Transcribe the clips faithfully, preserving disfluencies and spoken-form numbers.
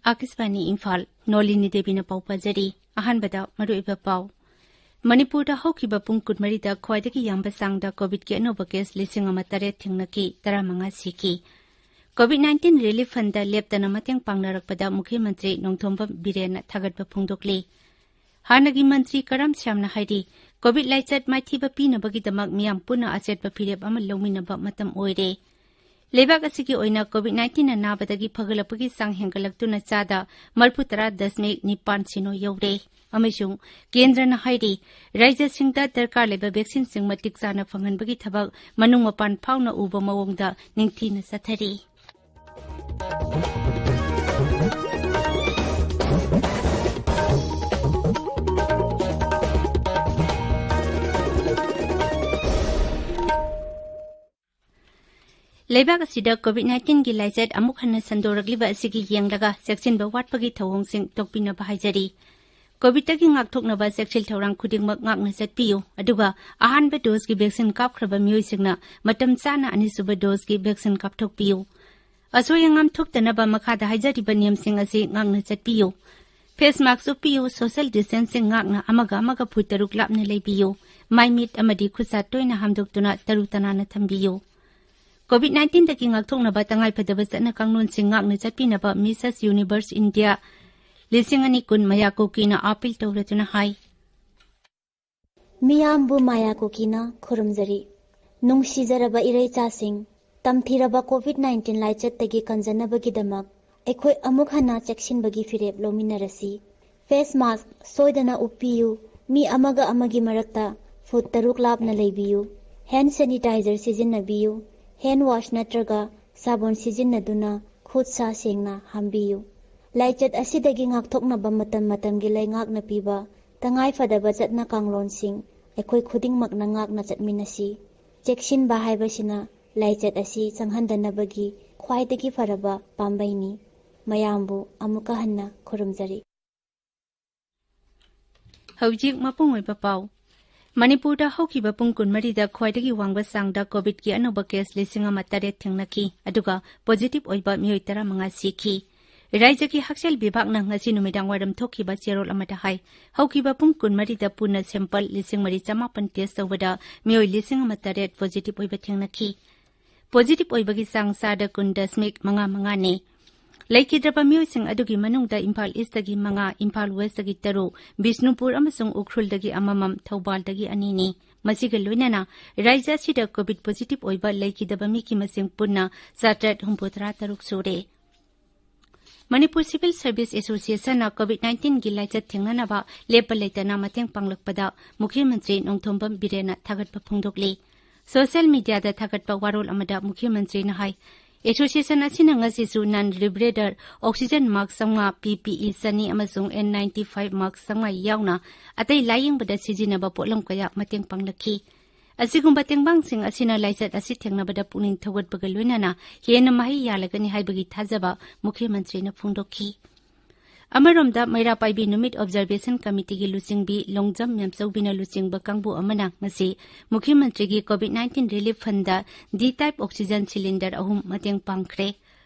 ꯑꯥꯀꯥꯁꯕꯥꯅꯤ ꯏꯝꯐꯥꯜ, ꯅꯣꯂꯤꯅꯤ ꯗꯦꯕꯤꯅ ꯄꯥꯎ ꯄꯥꯖꯔꯤ꯫ ꯑꯍꯥꯟꯕꯗ ꯃꯔꯨꯑꯣꯏꯕ ꯄꯥꯎ꯫ ꯃꯅꯤꯄꯨꯔꯗ ꯍꯧꯈꯤꯕ ꯄꯨꯡ ꯀꯨꯟꯃꯔꯤꯗ ꯈ꯭ꯋꯥꯏꯗꯒꯤ ꯌꯥꯝꯕ ꯆꯥꯡꯗ ꯀꯣꯚꯤꯗꯀꯤ ꯑꯅꯧꯕ ꯀꯦꯁ ꯂꯤꯁꯤꯡ ꯑꯃ ꯇꯔꯦꯠ ꯊꯦꯡꯅꯈꯤ, ꯇꯔꯥꯃꯉꯥ ꯁꯤꯈꯤ꯫ ꯀꯣꯚꯤꯗ ꯅꯥꯏꯟꯇꯤꯟ ꯔꯤꯂꯤꯐ ꯐꯟꯗ ꯂꯦꯞꯇꯅ ꯃꯇꯦꯡ ꯄꯥꯡꯅꯔꯛꯄꯗ ꯃꯨꯈ꯭ꯌ ꯃꯟꯇ꯭ꯔꯤ ꯅꯣꯡꯊꯣꯝꯕꯝ ꯕꯤꯔꯦꯟꯅ ꯊꯥꯒꯠꯄ ꯐꯣꯡꯗꯣꯛꯂꯤ꯫ ꯍꯥꯟꯅꯒꯤ ꯃꯟꯇ꯭ꯔꯤ ꯀꯔꯝ ꯁ꯭ꯌꯥꯝꯅ ꯍꯥꯏꯔꯤ, ꯀꯣꯚꯤꯗ ꯂꯥꯏꯆꯠ ꯃꯥꯏꯊꯤꯕ ꯄꯤꯅꯕꯒꯤꯗꯃꯛ ꯃꯤꯌꯥꯝ ꯄꯨꯟꯅ ꯑꯆꯦꯠꯄ ꯐꯤꯔꯦꯞ ꯑꯃ ꯂꯧꯃꯤꯟꯅꯕ ꯃꯇꯝ ꯑꯣꯏꯔꯦ꯫ ꯂꯩꯕꯥꯛ ꯑꯁꯤꯒꯤ ꯑꯣꯏꯅ ꯀꯣꯚꯤꯗ ꯅꯥꯏꯟꯇꯤꯟꯅ ꯅꯥꯕꯗꯒꯤ ꯐꯒꯠꯂꯛꯄꯒꯤ ꯆꯥꯡ ꯍꯦꯟꯒꯠꯂꯛꯇꯨꯅ ꯆꯥꯗ ꯃꯔꯤꯐꯨꯇꯔꯥ ꯗꯁꯃꯤꯛ ꯅꯤꯄꯥꯟ ꯁꯤꯅꯣ ꯌꯧꯔꯦ꯫ ꯑꯃꯁꯨꯡ ꯀꯦꯟꯗ꯭ꯔꯅ ꯍꯥꯏꯔꯤ, ꯔꯥꯖ꯭ꯌꯁꯤꯡꯗ ꯗꯔꯀꯥꯔ ꯂꯩꯕ ꯚꯦꯛꯁꯤꯟꯁꯤꯡ ꯃꯇꯤꯛ ꯆꯥꯅ ꯐꯪꯍꯟꯕꯒꯤ ꯊꯕꯛ ꯃꯅꯨꯡ ꯃꯄꯥꯟ ꯐꯥꯎꯅ ꯎꯕ ꯃꯑꯣꯡꯗ ꯅꯤꯡꯊꯤꯅ ꯆꯠꯊꯔꯤ꯫ ꯂꯩꯕꯥꯛ ꯑꯁꯤꯗ ꯀꯣꯚꯤꯗ ꯅꯥꯏꯟꯇꯤꯟꯒꯤ ꯂꯥꯏꯆꯠ ꯑꯃꯨꯛ ꯍꯟꯅ ꯁꯟꯗꯣꯔꯛꯂꯤꯕ ꯑꯁꯤꯒꯤ ꯌꯦꯡꯂꯒ ꯆꯦꯛꯁꯤꯟꯕ ꯋꯥꯠꯄꯒꯤ ꯊꯧꯑꯣꯡꯁꯤꯡ ꯇꯣꯛꯄꯤꯅꯕ ꯍꯥꯏꯖꯔꯤ꯫ ꯀꯣꯚꯤꯗꯇꯒꯤ ꯉꯥꯛꯊꯣꯛꯅꯕ ꯆꯦꯛꯁꯤꯜ ꯊꯧꯔꯥꯡ ꯈꯨꯗꯤꯡꯃꯛ ꯉꯥꯛꯅ ꯆꯠꯄꯤꯌꯨ, ꯑꯗꯨꯒ ꯑꯍꯥꯟꯕ ꯗꯣꯁꯀꯤ ꯚꯦꯛꯁꯤꯟ ꯀꯥꯞꯈ꯭ꯔꯕ ꯃꯤꯑꯣꯏꯁꯤꯡꯅ ꯃꯇꯝ ꯆꯥꯅ ꯑꯅꯤꯁꯨꯕ ꯗꯣꯁꯀꯤ ꯚꯦꯛꯁꯤꯟ ꯀꯥꯞꯊꯣꯛꯄꯤꯌꯨ꯫ ꯑꯁꯣꯏ ꯑꯉꯥꯝ ꯊꯣꯛꯇꯅꯕ ꯃꯈꯥꯗ ꯍꯥꯏꯖꯔꯤꯕ ꯅꯤꯌꯝꯁꯤꯡ ꯑꯁꯤ ꯉꯥꯛꯅ ꯆꯠꯄꯤꯌꯨ꯫ ꯐꯦꯁ ꯃꯥꯁꯛ ꯎꯞꯄꯤꯌꯨ, ꯁꯣꯁꯤꯌꯦꯜ ꯗꯤꯁꯇꯦꯟꯁꯤꯡ ꯉꯥꯛꯅ ꯑꯃꯒ ꯑꯃꯒ ꯐꯨꯠ ꯇꯔꯨꯛ ꯂꯥꯞꯅ ꯂꯩꯕꯤꯌꯨ꯫ ꯃꯥꯏ ꯃꯤꯠ ꯑꯃꯗꯤ ꯈꯨꯠꯁꯥ ꯇꯣꯏꯅ ꯍꯥꯝꯗꯣꯛꯇꯨꯅ ꯇꯔꯨ ꯇꯅꯥꯟꯅ ꯊꯝꯕꯤꯌꯨ꯫ ꯀꯣꯚꯤꯗ ꯅꯥꯏꯟꯇꯤꯟꯗꯒꯤ ꯉꯥꯛꯊꯣꯛꯅꯕ ꯇꯉꯥꯏꯐꯗꯕ ꯆꯠꯅ ꯀꯥꯡꯂꯣꯟꯁꯤꯡ ꯉꯥꯛꯅ ꯆꯠꯄꯤꯅꯕ ꯃꯤꯁꯦꯁ ꯌꯨꯅꯤꯚꯔꯁ ꯏꯟꯗꯤꯌꯥ ꯂꯤꯁꯤꯡ ꯑꯅꯤ ꯀꯨꯟ ꯃꯌꯥ ꯀꯨꯀꯤꯅ ꯑꯥꯄꯤꯜ ꯇꯧꯔꯗꯨꯅ ꯍꯥꯏ꯫ ꯃꯤꯌꯥꯝꯕꯨ ꯃꯌꯥ ꯀꯨꯀꯤꯅ ꯈꯨꯔꯨꯝꯖꯔꯤ꯫ ꯅꯨꯡꯁꯤꯖꯔꯕ ꯏꯔꯩꯆꯥꯁꯤꯡ, ꯇꯝꯊꯤꯔꯕ ꯀꯣꯚꯤꯗ ꯅꯥꯏꯟꯇꯤꯟ ꯂꯥꯏꯆꯠꯇꯒꯤ ꯀꯟꯖꯅꯕꯒꯤꯗꯃꯛ ꯑꯩꯈꯣꯏ ꯑꯃꯨꯛ ꯍꯟꯅ ꯆꯦꯛꯁꯤꯟꯕꯒꯤ ꯐꯤꯔꯦꯞ ꯂꯧꯃꯤꯟꯅꯔꯁꯤ꯫ ꯐꯦꯁ ꯃꯥꯁꯛ ꯁꯣꯏꯗꯅ ꯎꯞꯄꯤꯌꯨ, ꯃꯤ ꯑꯃꯒ ꯑꯃꯒꯤ ꯃꯔꯛꯇ ꯐꯨꯠ ꯇꯔꯨꯛ ꯂꯥꯞꯅ ꯂꯩꯕꯤꯌꯨ, ꯍꯦꯟꯗ ꯁꯦꯅꯤꯇꯥꯏꯖꯔ ꯁꯤꯖꯤꯟꯅꯕꯤꯌꯨ, ꯍꯦꯟꯗ ꯋꯥꯁ ꯅꯠꯇ꯭ꯔꯒ ꯁꯥꯕꯣꯟ ꯁꯤꯖꯤꯟꯅꯗꯨꯅ ꯈꯨꯠ ꯁꯥ ꯁꯦꯡꯅ ꯍꯥꯝꯕꯤꯌꯨ꯫ ꯂꯥꯏꯆꯠ ꯑꯁꯤꯗꯒꯤ ꯉꯥꯛꯊꯣꯛꯅꯕ ꯃꯇꯝ ꯃꯇꯝꯒꯤ ꯂꯩꯉꯥꯛꯅ ꯄꯤꯕ ꯇꯉꯥꯏ ꯐꯗꯕ ꯆꯠꯅ ꯀꯥꯡꯂꯣꯟꯁꯤꯡ ꯑꯩꯈꯣꯏ ꯈꯨꯗꯤꯡꯃꯛꯅ ꯉꯥꯛꯅ ꯆꯠꯃꯤꯟꯅꯁꯤ꯫ ꯆꯦꯛꯁꯤꯟꯕ ꯍꯥꯏꯕꯁꯤꯅ ꯂꯥꯏꯆꯠ ꯑꯁꯤ ꯆꯪꯍꯟꯗꯅꯕꯒꯤ ꯈ꯭ꯋꯥꯏꯗꯒꯤ ꯐꯔꯕ ꯄꯥꯝꯕꯩꯅꯤ꯫ ꯃꯌꯥꯝꯕꯨ ꯑꯃꯨꯛꯀ ꯍꯟꯅ ꯈꯨꯔꯨꯝꯖꯔꯤ꯫ ꯍꯧꯖꯤꯛ ꯃꯄꯨꯡ ꯑꯣꯏꯕ ꯄꯥꯎ꯫ ꯃꯅꯤꯄꯨꯔꯗ ꯍꯧꯈꯤꯕ ꯄꯨꯡ ꯀꯨꯟꯃꯔꯤꯗ ꯈ꯭ꯋꯥꯏꯗꯒꯤ ꯋꯥꯡꯕ ꯆꯥꯡꯗ ꯀꯣꯚꯤꯗꯀꯤ ꯑꯅꯧꯕ ꯀꯦꯁ ꯂꯤꯁꯤꯡ ꯑꯃ ꯇꯔꯦꯠ ꯊꯦꯡꯅꯈꯤ, ꯑꯗꯨꯒ ꯄꯣꯖꯤꯇꯤꯚ ꯑꯣꯏꯕ ꯃꯤꯑꯣꯏ ꯇꯔꯥꯃꯉꯥ ꯁꯤꯈꯤ꯫ ꯔꯥꯏꯖ꯭ꯌꯒꯤ ꯍꯛꯁꯦꯜ ꯕꯤꯚꯥꯒꯅ ꯉꯁꯤ ꯅꯨꯃꯤꯗꯥꯡ ꯋꯥꯏꯔꯝ ꯊꯣꯛꯈꯤꯕ ꯆꯦꯔꯣꯜ ꯑꯃꯗ ꯍꯥꯏ, ꯍꯧꯈꯤꯕ ꯄꯨꯡ ꯀꯨꯟꯃꯔꯤꯗ ꯄꯨꯟꯅ sample ꯂꯤꯁꯤꯡ ꯃꯔꯤ ꯆꯃꯥꯄꯟ test ꯇꯧꯕꯗ ꯃꯤꯑꯣꯏ ꯂꯤꯁꯤꯡ ꯑꯃ ꯇꯔꯦꯠ positive ꯑꯣꯏꯕ ꯊꯦꯡꯅꯈꯤ꯫ Positive ꯑꯣꯏꯕꯒꯤ ꯆꯥꯡ ꯆꯥꯗ ꯀꯨꯟ ꯗꯁꯃꯤꯛ ꯃꯉꯥ ꯃꯉꯥꯅꯤ꯫ ꯂꯩꯈꯤꯗ꯭ꯔꯕ ꯃꯤꯑꯣꯏꯁꯤꯡ ꯑꯗꯨꯒꯤ ꯃꯅꯨꯡꯗ ꯏꯝꯐꯥꯜ ꯏꯁꯇꯒꯤ ꯃꯉꯥ, ꯏꯝꯐꯥꯜ ꯋꯦꯁꯇꯒꯤ ꯇꯔꯨꯛ, ꯕꯤꯁꯅꯨꯄꯨꯔ ꯑꯃꯁꯨꯡ ꯎꯈ꯭ꯔꯨꯜꯗꯒꯤ ꯑꯃꯃꯝ, ꯊꯧꯕꯥꯜꯗꯒꯤ ꯑꯅꯤꯅꯤ꯫ ꯃꯁꯤꯒ ꯂꯣꯏꯅꯅ ꯔꯥꯏꯖ꯭ꯌ ꯑꯁꯤꯗ COVID positive ꯑꯣꯏꯕ ꯂꯩꯈꯤꯗꯕ ꯃꯤꯒꯤ ꯃꯁꯤꯡ ꯄꯨꯟꯅ ꯆꯥꯇ꯭ꯔꯦꯠ ꯍꯨꯝꯐꯨꯇꯔꯥ ꯇꯔꯨꯛ ꯁꯨꯔꯦ꯫ ꯃꯅꯤꯄꯨꯔ Civil Service Associationꯅ COVID nineteenꯒꯤ ꯂꯥꯏꯆꯠ ꯊꯦꯡꯅꯅꯕ ꯂꯦꯞꯄ ꯂꯩꯇꯅ ꯃꯇꯦꯡ ꯄꯥꯡꯂꯛꯄꯗ ꯃꯨꯈ꯭ꯌ ꯃꯟꯇ꯭ꯔꯤ ꯅꯣꯡꯊꯣꯝꯕꯝ ꯕꯤꯔꯦꯟꯅ ꯊꯥꯒꯠꯄ ꯐꯣꯡꯗꯣꯛꯂꯤ꯫ Social mediaꯗ ꯊꯥꯒꯠꯄ ꯋꯥꯔꯣꯜ ꯑꯃꯗ ꯃꯨꯈ꯭ꯌ ꯃꯟꯇ꯭ꯔꯤꯅ ꯍꯥꯏ, Association ꯑꯁꯤꯅ ꯉꯁꯤꯁꯨ non rebreather oxygen mask ꯆꯥꯝꯃꯉꯥ, PPE ꯆꯅꯤ ꯑꯃꯁꯨꯡ N ninety-five mask ꯆꯥꯝꯃꯉꯥ ꯌꯥꯎꯅ ꯑꯇꯩ ꯂꯥꯌꯦꯡꯕꯗ ꯁꯤꯖꯤꯟꯅꯕ ꯄꯣꯠꯂꯝ ꯀꯌꯥ ꯃꯇꯦꯡ ꯄꯥꯡꯂꯛꯈꯤ꯫ ꯑꯁꯤꯒꯨꯝꯕ ꯇꯦꯡꯕꯥꯡꯁꯤꯡ ꯑꯁꯤꯅ ꯂꯥꯏꯆꯠ ꯑꯁꯤ ꯊꯦꯡꯅꯕꯗ ꯄꯨꯛꯅꯤꯡ ꯊꯧꯒꯠꯄꯒ ꯂꯣꯏꯅꯅ ꯍꯦꯟꯅ ꯃꯍꯩ ꯌꯥꯜꯂꯒꯅꯤ ꯍꯥꯏꯕꯒꯤ ꯊꯥꯖꯕ ꯃꯨꯈ꯭ꯌ ꯃꯟꯇ꯭ꯔꯤꯅ ꯐꯣꯡꯗꯣꯛꯈꯤ꯫ ꯑꯃꯔꯣꯝꯗ, ꯃꯩꯔꯥ ꯄꯥꯏꯕꯤ ꯅꯨꯃꯤꯠ Observation Committeeꯒꯤ ꯂꯨꯆꯤꯡꯕꯤ ꯂꯣꯡꯖꯝ ꯃꯦꯝꯆꯧꯕꯤꯅ ꯂꯨꯆꯤꯡꯕ ꯀꯥꯡꯕꯨ ꯑꯃꯅ ꯉꯁꯤ ꯃꯨꯈ꯭ꯌ ꯃꯟꯇ꯭ꯔꯤꯒꯤ COVID nineteen relief fundꯗ D type oxygen cylinder ꯑꯍꯨꯝ ꯃꯇꯦꯡ ꯄꯥꯡꯈ꯭ꯔꯦ꯫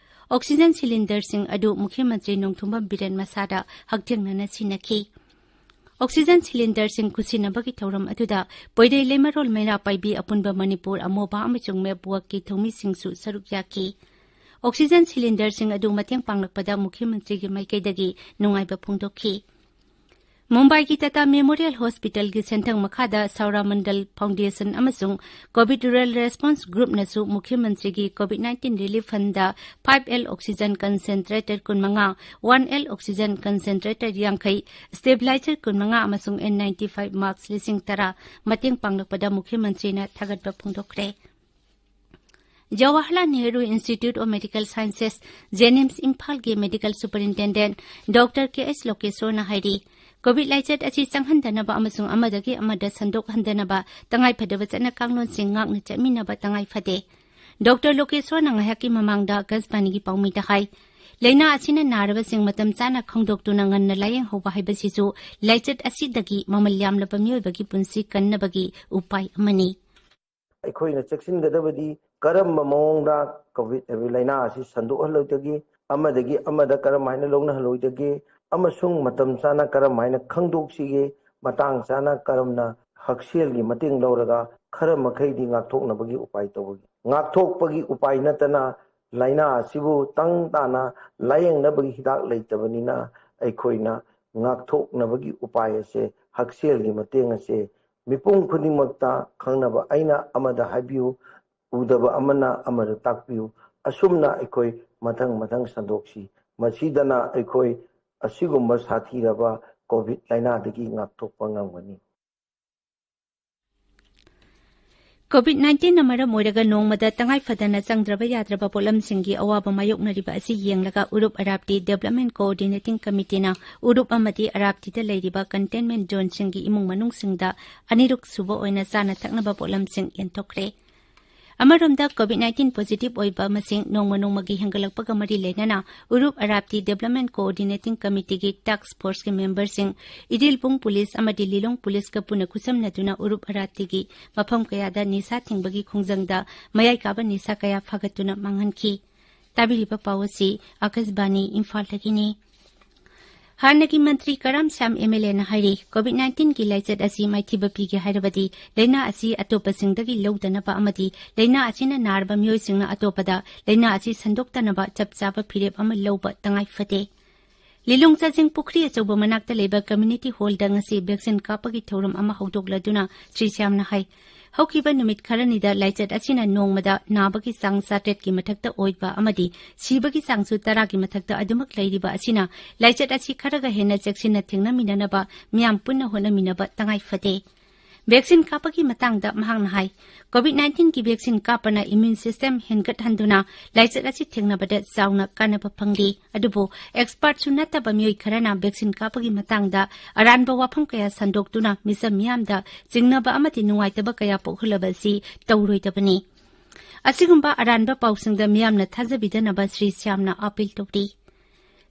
Oxygen cylinderꯁꯤꯡ ꯑꯗꯨ ꯃꯨꯈ꯭ꯌ ꯃꯟꯇ꯭ꯔꯤ ꯅꯣꯡꯊꯣꯝꯕꯝ ꯕꯤꯔꯦꯟ ꯃꯁꯥꯗ ꯍꯛꯊꯦꯡꯅꯅ ꯁꯤꯟꯅꯈꯤ꯫ Oxygen cylinderꯁꯤꯡ ꯈꯨꯠꯁꯤꯟꯅꯕꯒꯤ ꯊꯧꯔꯝ ꯑꯗꯨꯗ ꯄꯣꯏꯔꯩ ꯂꯩꯃꯔꯣꯜ ꯃꯩꯔꯥ ꯄꯥꯏꯕꯤ ꯑꯄꯨꯟꯕ ꯃꯅꯤꯄꯨꯔ ꯑꯃꯣꯕꯥ ꯑꯃꯁꯨꯡ MAPWORKꯀꯤ ꯊꯧꯃꯤꯁꯤꯡꯁꯨ ꯁꯔꯨꯛ ꯌꯥꯈꯤ꯫ Oxygen cylinderꯁꯤꯡ ꯑꯗꯨ ꯃꯇꯦꯡ ꯄꯥꯡꯂꯛꯄꯗ ꯃꯨꯈ꯭ꯌ ꯃꯟꯇ꯭ꯔꯤꯒꯤ ꯃꯥꯏꯀꯩꯗꯒꯤ ꯅꯨꯡꯉꯥꯏꯕ ꯐꯣꯡꯗꯣꯛꯈꯤ꯫ ꯃꯨꯝꯕꯥꯏꯒꯤ Tata Memorial Hospitalꯒꯤ ꯁꯦꯟꯊꯪ ꯃꯈꯥꯗ Saura Mandal Foundation ꯑꯃꯁꯨꯡ COVID Rural Response Groupꯅꯁꯨ ꯃꯨꯈ꯭ꯌ ꯃꯟꯇ꯭ꯔꯤꯒꯤ COVID nineteen relief fundꯗ five L oxygen concentrator ꯀꯨꯟꯃꯉꯥ, one L oxygen concentrator ꯌꯥꯡꯈꯩ, stabilizer ꯀꯨꯟꯃꯉꯥ ꯑꯃꯁꯨꯡ N ninety-five mask ꯂꯤꯁꯤꯡ ꯇꯔꯥ ꯃꯇꯦꯡ ꯄꯥꯡꯂꯛꯄꯗ ꯃꯨꯈ꯭ꯌ ꯃꯟꯇ꯭ꯔꯤꯅ ꯊꯥꯒꯠꯄ ꯐꯣꯡꯗꯣꯛꯈ꯭ꯔꯦ꯫ Jawaharlal Nehru Institute of Medical Sciences, JNIMS ꯏꯝꯐꯥꯜꯒꯤ Medical Superintendent Doctor K S ꯂꯣꯀꯦꯁꯣꯔꯅ ꯍꯥꯏꯔꯤ, COVID ꯂꯥꯏꯆꯠ ꯑꯁꯤ ꯆꯪꯍꯟꯗꯅꯕ ꯑꯃꯁꯨꯡ ꯑꯃꯗꯒꯤ ꯑꯃꯗ ꯁꯟꯗꯣꯛꯍꯟꯗꯅꯕ ꯇꯉꯥꯏꯐꯗꯕ ꯆꯠꯅ ꯀꯥꯡꯂꯣꯟꯁꯤꯡ ꯉꯥꯛꯅ ꯆꯠꯃꯤꯟꯅꯕ ꯇꯉꯥꯏ ꯐꯗꯦ꯫ ꯗꯣꯛꯇꯔ ꯂꯣꯀꯦꯁꯣꯔꯅ ꯉꯥꯏꯍꯥꯛꯀꯤ ꯃꯃꯥꯡꯗ ꯑꯀꯥꯁꯕꯥꯅꯤꯒꯤ ꯄꯥꯎꯃꯤꯗ ꯍꯥꯏ, ꯂꯥꯏꯅꯥ ꯑꯁꯤꯅ ꯅꯥꯔꯕꯁꯤꯡ ꯃꯇꯝ ꯆꯥꯅ ꯈꯪꯗꯣꯛꯇꯨꯅ ꯉꯟꯅ ꯂꯥꯌꯦꯡꯍꯧꯕ ꯍꯥꯏꯕꯁꯤꯁꯨ ꯂꯥꯏꯆꯠ ꯑꯁꯤꯗꯒꯤ ꯃꯃꯜ ꯌꯥꯝꯂꯕ ꯃꯤꯑꯣꯏꯕꯒꯤ ꯄꯨꯟꯁꯤ ꯀꯟꯅꯕꯒꯤ ꯎꯄꯥꯏ ꯑꯃꯅꯤ꯫ ꯑꯩꯈꯣꯏꯅ ꯆꯦꯛꯁꯤꯟꯒꯗꯕꯗꯤ ꯀꯔꯝꯕ ꯃꯑꯣꯡꯗ COVID ꯍꯥꯏꯕ ꯂꯥꯏꯅꯥ ꯑꯁꯤ ꯁꯟꯗꯣꯛꯍꯜꯂꯣꯏꯗꯒꯦ, ꯑꯃꯗꯒꯤ ꯑꯃꯗ ꯀꯔꯝ ꯍꯥꯏꯅ ꯂꯧꯅꯍꯜꯂꯣꯏꯗꯒꯦ ꯑꯃꯁꯨꯡ ꯃꯇꯝ ꯆꯥꯅ ꯀꯔꯝ ꯍꯥꯏꯅ ꯈꯪꯗꯣꯛꯁꯤꯒꯦ, ꯃꯇꯥꯡ ꯆꯥꯅ ꯀꯔꯝꯅ ꯍꯛꯁꯦꯜꯒꯤ ꯃꯇꯦꯡ ꯂꯧꯔꯒ ꯈꯔ ꯃꯈꯩꯗꯤ ꯉꯥꯛꯊꯣꯛꯅꯕꯒꯤ ꯎꯄꯥꯏ ꯇꯧꯕꯒꯦ꯫ ꯉꯥꯛꯊꯣꯛꯄꯒꯤ ꯎꯄꯥꯏ ꯅꯠꯇꯅ ꯂꯥꯏꯅꯥ ꯑꯁꯤꯕꯨ ꯇꯪ ꯇꯥꯅ ꯂꯥꯌꯦꯡꯅꯕꯒꯤ ꯍꯤꯗꯥꯛ ꯂꯩꯇꯕꯅꯤꯅ ꯑꯩꯈꯣꯏꯅ ꯉꯥꯛꯊꯣꯛꯅꯕꯒꯤ ꯎꯄꯥꯏ ꯑꯁꯦ, ꯍꯛꯁꯦꯜꯒꯤ ꯃꯇꯦꯡ ꯑꯁꯦ ꯃꯤꯄꯨꯝ ꯈꯨꯗꯤꯡꯃꯛꯇ ꯈꯪꯅꯕ ꯑꯩꯅ ꯑꯃꯗ ꯍꯥꯏꯕꯤꯌꯨ, ꯎꯗꯕ ꯑꯃꯅ ꯑꯃꯗ ꯇꯥꯛꯄꯤꯌꯨ꯫ ꯑꯁꯨꯝꯅ ꯑꯩꯈꯣꯏ ꯃꯊꯪ ꯃꯊꯪ ꯁꯟꯗꯣꯛꯁꯤ꯫ ꯃꯁꯤꯗꯅ ꯑꯩꯈꯣꯏ ꯑꯁꯤꯒꯨꯝꯕ ꯁꯥꯊꯤꯔꯕ ꯀꯣꯚꯤꯗ ꯂꯥꯏꯅꯥꯗꯒꯤ ꯉꯥꯛꯊꯣꯛꯄ ꯉꯝꯒꯅꯤ꯫ ꯀꯣꯚꯤꯗ ꯅꯥꯏꯟꯇꯤꯟꯅ ꯃꯔꯝ ꯑꯣꯏꯔꯒ ꯅꯣꯡꯃꯗ ꯇꯉꯥꯏ ꯐꯗꯅ ꯆꯪꯗ꯭ꯔꯕ ꯌꯥꯗ꯭ꯔꯕ ꯄꯣꯠꯂꯝꯁꯤꯡꯒꯤ ꯑꯋꯥꯕ ꯃꯥꯌꯣꯛꯅꯔꯤꯕ ꯑꯁꯤ ꯌꯦꯡꯂꯒ ꯎꯔꯨꯞ ꯑꯔꯥꯞꯇꯤ ꯗꯦꯕꯂꯞꯃꯦꯟ ꯀꯣꯑꯣꯔꯗꯤꯅꯦꯇꯤꯡ ꯀꯃꯤꯇꯤꯅ ꯎꯔꯨꯞ ꯑꯃꯗꯤ ꯑꯔꯥꯞꯇꯤꯗ ꯂꯩꯔꯤꯕ ꯀꯟꯇꯦꯟꯃꯦꯟ ꯖꯣꯟꯁꯤꯡꯒꯤ ꯏꯃꯨꯡ ꯃꯅꯨꯡꯁꯤꯡꯗ ꯑꯅꯤꯔꯛ ꯁꯨꯕ ꯑꯣꯏꯅ ꯆꯥꯅ ꯊꯛꯅꯕ ꯄꯣꯠꯂꯝꯁꯤꯡ ꯌꯦꯟꯊꯣꯛꯈ꯭ꯔꯦ꯫ ꯑꯃꯔꯣꯝꯗ ꯀꯣꯚꯤꯗ ꯅꯥꯏꯟꯇꯤꯟ ꯄꯣꯖꯤꯇꯤꯚ ꯑꯣꯏꯕ ꯃꯁꯤꯡ ꯅꯣꯡꯃ ꯅꯣꯡꯃꯒꯤ ꯍꯦꯟꯒꯠꯂꯛꯄꯒ ꯃꯔꯤ ꯂꯩꯅꯅ ꯎꯔꯨꯞ ꯑꯔꯥꯞꯇꯤ ꯗꯦꯕꯂꯞꯃꯦꯟ ꯀꯣꯑꯣꯔꯗꯤꯅꯦꯇꯤꯡ ꯀꯃꯤꯇꯤꯒꯤ ꯇꯥꯛꯁ ꯐꯣꯔꯁꯀꯤ ꯃꯦꯝꯕꯔꯁꯤꯡ, ꯏꯗꯤꯜꯕꯨꯡ ꯄꯨꯂꯤꯁ ꯑꯃꯗꯤ ꯂꯤꯂꯣꯡ ꯄꯨꯂꯤꯁꯀ ꯄꯨꯟꯅ ꯈꯨꯠꯁꯝꯅꯗꯨꯅ ꯎꯔꯨꯞ ꯑꯔꯥꯞꯇꯤꯒꯤ ꯃꯐꯝ ꯀꯌꯥꯗ ꯅꯤꯁꯥ ꯊꯤꯡꯕꯒꯤ ꯈꯣꯡꯖꯪꯗ ꯃꯌꯥꯏ ꯀꯥꯕ ꯅꯤꯁꯥ ꯀꯌꯥ ꯐꯥꯒꯠꯇꯨꯅ ꯃꯥꯡꯍꯟꯈꯤ꯫ ꯇꯥꯕꯤꯔꯤꯕ ꯄꯥꯎ ꯑꯁꯤ ꯑꯥꯀꯥꯁꯕꯥꯅꯤ ꯏꯝꯐꯥꯜꯗꯒꯤꯅꯤ꯫ ꯍꯥꯟꯅꯒꯤ ꯃꯟꯇ꯭ꯔꯤ ꯀꯔꯥꯝ ꯁ꯭ꯌꯥꯝ ꯑꯦꯝ ꯑꯦꯜ ꯑꯦꯅ ꯍꯥꯏꯔꯤ, ꯀꯣꯚꯤꯗ ꯅꯥꯏꯟꯇꯤꯟꯒꯤ ꯂꯥꯏꯆꯠ ꯑꯁꯤ ꯃꯥꯏꯊꯤꯕ ꯄꯤꯒꯦ ꯍꯥꯏꯔꯕꯗꯤ ꯂꯥꯏꯅꯥ ꯑꯁꯤ ꯑꯇꯣꯞꯄꯁꯤꯡꯗꯒꯤ ꯂꯧꯗꯅꯕ ꯑꯃꯗꯤ ꯂꯥꯏꯅꯥ ꯑꯁꯤꯅ ꯅꯥꯔꯕ ꯃꯤꯑꯣꯏꯁꯤꯡꯅ ꯑꯇꯣꯞꯄꯗ ꯂꯥꯏꯅꯥ ꯑꯁꯤ ꯁꯟꯗꯣꯛꯇꯅꯕ ꯆꯞ ꯆꯥꯕ ꯐꯤꯔꯦꯞ ꯑꯃ ꯂꯧꯕ ꯇꯉꯥꯏ ꯐꯗꯦ꯫ ꯂꯤꯂꯣꯡ ꯆꯥꯖꯤꯡ ꯄꯨꯈ꯭ꯔꯤ ꯑꯆꯧꯕ ꯃꯅꯥꯛꯇ ꯂꯩꯕ ꯀꯝꯃ꯭ꯌꯨꯅꯤꯇꯤ ꯍꯣꯜꯗ ꯉꯁꯤ ꯚꯦꯛꯁꯤꯟ ꯀꯥꯞꯄꯒꯤ ꯊꯧꯔꯝ ꯑꯃ ꯍꯧꯗꯣꯛꯂꯗꯨꯅ ꯁ꯭ꯔꯤ ꯁ꯭ꯌꯥꯝꯅ ꯍꯥꯏ, ꯍꯧꯈꯤꯕ ꯅꯨꯃꯤꯠ ꯈꯔꯅꯤꯗ ꯂꯥꯏꯆꯠ ꯑꯁꯤꯅ ꯅꯣꯡꯃꯗ ꯅꯥꯕꯒꯤ ꯆꯥꯡ ꯆꯥꯇ꯭ꯔꯦꯠꯀꯤ ꯃꯊꯛꯇ ꯑꯣꯏꯕ ꯑꯃꯗꯤ ꯁꯤꯕꯒꯤ ꯆꯥꯡꯁꯨ ꯇꯔꯥꯒꯤ ꯃꯊꯛꯇ ꯑꯗꯨꯃꯛ ꯂꯩꯔꯤꯕ ꯑꯁꯤꯅ ꯂꯥꯏꯆꯠ ꯑꯁꯤ ꯈꯔꯒ ꯍꯦꯟꯅ ꯆꯦꯛꯁꯤꯟꯅ ꯊꯦꯡꯅꯃꯤꯟꯅꯅꯕ ꯃꯤꯌꯥꯝ ꯄꯨꯟꯅ ꯍꯣꯠꯅꯃꯤꯟꯅꯕ ꯇꯉꯥꯏ ꯐꯗꯦ꯫ ꯚꯦꯛꯁꯤꯟ ꯀꯥꯞꯄꯒꯤ ꯃꯇꯥꯡꯗ ꯃꯍꯥꯛꯅ ꯍꯥꯏ, ꯀꯣꯚꯤꯗ ꯅꯥꯏꯟꯇꯤꯟꯒꯤ ꯚꯦꯛꯁꯤꯟ ꯀꯥꯞꯄꯅ ꯏꯝꯃ꯭ꯌꯨꯟ ꯁꯤꯁꯇꯦꯝ ꯍꯦꯟꯒꯠꯍꯟꯗꯨꯅ ꯂꯥꯏꯆꯠ ꯑꯁꯤ ꯊꯦꯡꯅꯕꯗ ꯆꯥꯎꯅ ꯀꯥꯟꯅꯕ ꯐꯪꯂꯤ꯫ ꯑꯗꯨꯕꯨ ꯑꯦꯛꯁꯄꯔꯠꯁꯨ ꯅꯠꯇꯕ ꯃꯤꯑꯣꯏ ꯈꯔꯅ ꯚꯦꯛꯁꯤꯟ ꯀꯥꯞꯄꯒꯤ ꯃꯇꯥꯡꯗ ꯑꯔꯥꯟꯕ ꯋꯥꯐꯝ ꯀꯌꯥ ꯁꯟꯗꯣꯛꯇꯨꯅ ꯃꯤꯆꯝ ꯃꯤꯌꯥꯝꯗ ꯆꯤꯡꯅꯕ ꯑꯃꯗꯤ ꯅꯨꯡꯉꯥꯏꯇꯕ ꯀꯌꯥ ꯄꯣꯛꯍꯜꯂꯕ ꯑꯁꯤ ꯇꯧꯔꯣꯏꯗꯕꯅꯤ꯫ ꯑꯁꯤꯒꯨꯝꯕ ꯑꯔꯥꯟꯕ ꯄꯥꯎꯁꯤꯡꯗ ꯃꯤꯌꯥꯝꯅ ꯊꯥꯖꯕꯤꯗꯅꯕ ꯁ꯭ꯔꯤ ꯁ꯭ꯌꯥꯝꯅ ꯑꯥꯄꯤꯜ ꯇꯧꯔꯤ꯫